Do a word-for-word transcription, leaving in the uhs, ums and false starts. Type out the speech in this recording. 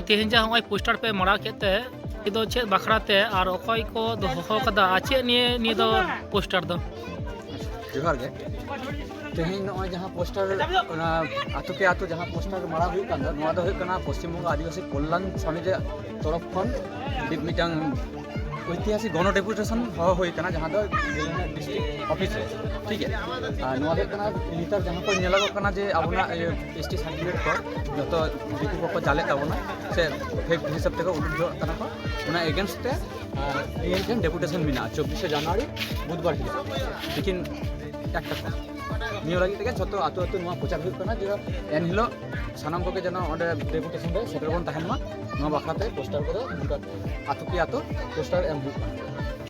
ᱛᱮᱦᱮᱧ ᱡᱟᱦᱟᱸ ᱱᱚᱜᱼᱚᱭ ᱯᱳᱥᱴᱟᱨ ᱯᱮ ᱢᱟᱲᱟᱣ ᱠᱮᱫ ᱛᱮ, ᱱᱤᱭᱟᱹ ᱫᱚ ᱪᱮᱫ ᱵᱟᱠᱷᱨᱟ ᱛᱮ ᱟᱨ ᱚᱠᱚᱭ ᱠᱚ ᱫᱚᱦᱚ ᱠᱟᱫᱟ ᱟᱨ ᱪᱮᱫ ᱱᱤᱭᱮ ᱱᱤᱭᱟᱹ ᱫᱚ ᱯᱳᱥᱴᱟᱨ ᱫᱚ? ᱡᱚᱦᱟᱨ ᱜᱮ᱾ ᱛᱮᱦᱮᱧ ᱱᱚᱜᱼᱚᱭ ᱡᱟᱦᱟᱸ ᱯᱳᱥᱴᱟᱨ, ᱚᱱᱟ ᱟᱛᱳ ᱠᱮ ᱟᱛᱳ ᱡᱟᱦᱟᱸ ᱯᱳᱥᱴᱟᱨ ᱢᱟᱲᱟᱣ ᱦᱩᱭᱩᱜ ᱠᱟᱱ ᱫᱚ, ᱱᱚᱣᱟ ᱫᱚ ᱦᱩᱭᱩᱜ ᱠᱟᱱᱟ ᱯᱚᱥᱪᱤᱢ ᱵᱚᱝᱜᱚ ᱟᱹᱫᱤᱵᱟᱹᱥᱤ ᱠᱚᱞᱞᱟᱱ ᱥᱚᱢᱤᱛᱤ ᱛᱚᱨᱚᱯ ᱠᱷᱚᱱ ᱢᱤᱫᱴᱟᱝ ᱳᱭᱛᱤᱦᱟᱥᱤᱠ ᱜᱚᱱᱚ ᱰᱮᱯᱩᱴᱮᱥᱚᱱ ᱦᱚᱦᱚ ᱦᱩᱭ ᱠᱟᱱᱟ, ᱡᱟᱦᱟᱸ ᱫᱚ ᱰᱤᱥᱴᱨᱤᱠᱴ ᱚᱯᱷᱤᱥ ᱨᱮ, ᱴᱷᱤᱠ ᱜᱮᱭᱟ᱾ ᱟᱨ ᱱᱚᱣᱟ ᱫᱚ ᱦᱩᱭᱩᱜ ᱠᱟᱱᱟ ᱱᱮᱛᱟᱨ ᱡᱟᱦᱟᱸ ᱠᱚ ᱧᱮᱞᱚᱜᱚᱜ ᱠᱟᱱᱟ ᱡᱮ ᱟᱵᱚᱱᱟᱜ ᱮᱥ ᱴᱤ ᱥᱟᱨᱴᱤᱯᱷᱤᱠᱮᱴ ᱠᱚ ᱡᱚᱛᱚ ᱫᱤᱠᱩ ᱠᱚᱠᱚ ᱪᱟᱞᱮᱫ ᱛᱟᱵᱚᱱᱟ ᱥᱮ ᱯᱷᱮᱠ ᱦᱤᱥᱟᱹᱵ ᱛᱮᱠᱚ ᱩᱰᱩᱠ ᱡᱚᱝᱟᱜ ᱠᱟᱱᱟ ᱠᱚ, ᱚᱱᱟ ᱮᱜᱮᱱᱥᱴ ᱛᱮ ᱟᱨ ᱤᱧ ᱴᱷᱮᱱ ᱰᱮᱯᱩᱴᱮᱥᱚᱱ ᱢᱮᱱᱟᱜᱼᱟ ᱪᱚᱵᱵᱤᱥᱮ ᱡᱟᱱᱩᱣᱟᱨᱤ ᱵᱩᱫᱷᱵᱟᱨ ᱦᱤᱞᱳᱜ ᱛᱤᱠᱤᱱ ᱮᱠᱴᱟ ᱠᱷᱚᱱ᱾ ᱱᱤᱭᱟᱹ ᱞᱟᱹᱜᱤᱫ ᱛᱮᱜᱮ ᱡᱷᱚᱛᱚ ᱟᱹᱛᱩ ᱟᱹᱛᱩ ᱱᱚᱣᱟ ᱯᱨᱚᱪᱟᱨ ᱦᱩᱭᱩᱜ ᱠᱟᱱᱟ ᱡᱮ ᱮᱱᱦᱤᱞᱳᱜ ᱥᱟᱱᱟᱢ ᱠᱚᱜᱮ ᱡᱮᱱᱚ ᱚᱸᱰᱮ ᱰᱮᱯᱩᱴᱮᱥᱚᱱ ᱨᱮ ᱥᱮᱴᱮᱨ ᱵᱚᱱ ᱛᱟᱦᱮᱱ ᱢᱟ᱾ ᱱᱚᱣᱟ ᱵᱟᱠᱷᱨᱟᱛᱮ ᱯᱳᱥᱴᱟᱨ ᱠᱚᱫᱚ ᱱᱚᱝᱠᱟ ᱟᱹᱛᱩ ᱠᱤ ᱟᱹᱛᱩ ᱯᱳᱥᱴᱟᱨ ᱮᱢ ᱦᱩᱭᱩᱜ ᱠᱟᱱᱟ᱾